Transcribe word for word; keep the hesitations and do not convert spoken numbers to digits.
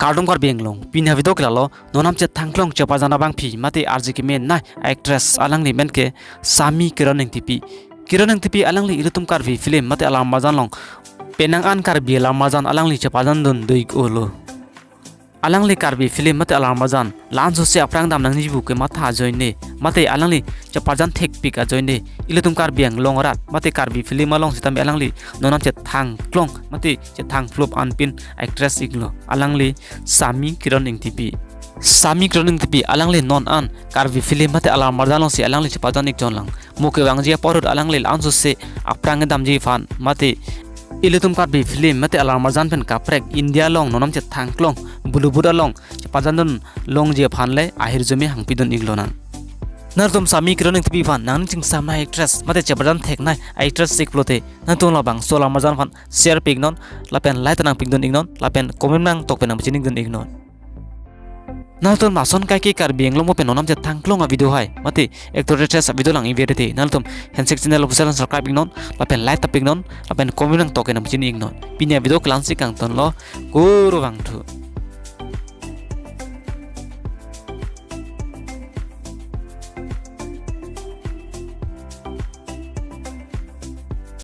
Kardom Karbi Anglong, pini avideo ke lalo, non namchet thangklong chepajan abangpi mate arje kemenei actress alangli men ke Sami Kiran Engtipi. Kiran Engtipi alangli ilitum Karbi film mate alarmarjan along penang an Karbi alarmarjan alangli chepajandun do-iklo. Alangli Karbi film mate alarmarjan la-an sose aphrang dam nangji pu kematha ajoine mate alangli chepajan thekpik ajoine ilitum Karbi Anglong arat mate Karbi film along sitame alangli non namchet thangklong mate chethangphlop anpin actress-iklo, alangli Sami Kiran Engtipi. Sami Kiran Engtipi alangli non an Karbi film mate alarmarjan alongsi alangli chepajan-ikjon lang. Mo kevangji apor ahut alangli la-an sose aphrang damji aphan mate ilitum Karbi film mate alarmarjan pen kaprek India along non namchet thangklong Bollywood along chepajandun longji aphan le ahirjume hangpidun-iklo nang. Nangtum Sami Kiran Engtipi aphan nangning chingsamnei actress mate chepajan theknei actress-ik pulote nangtum labangso alarmarjan aphan share piknon lapen like ta nangpidun-iknon lapen comment nangtok pen nangpachini-dun-iknon. Nangtum lason kaike Karbi Anglong mo pen non namchet thangklong avideo hai mate actor actress avideo lang-ik ave te nangtum Handshake channel official subscribe-iknon lapen like ta piknon lapen comment nangtok pen nangpachini-iknon. Pini avideo ke la-ansi kangtonlo, kurvangthu.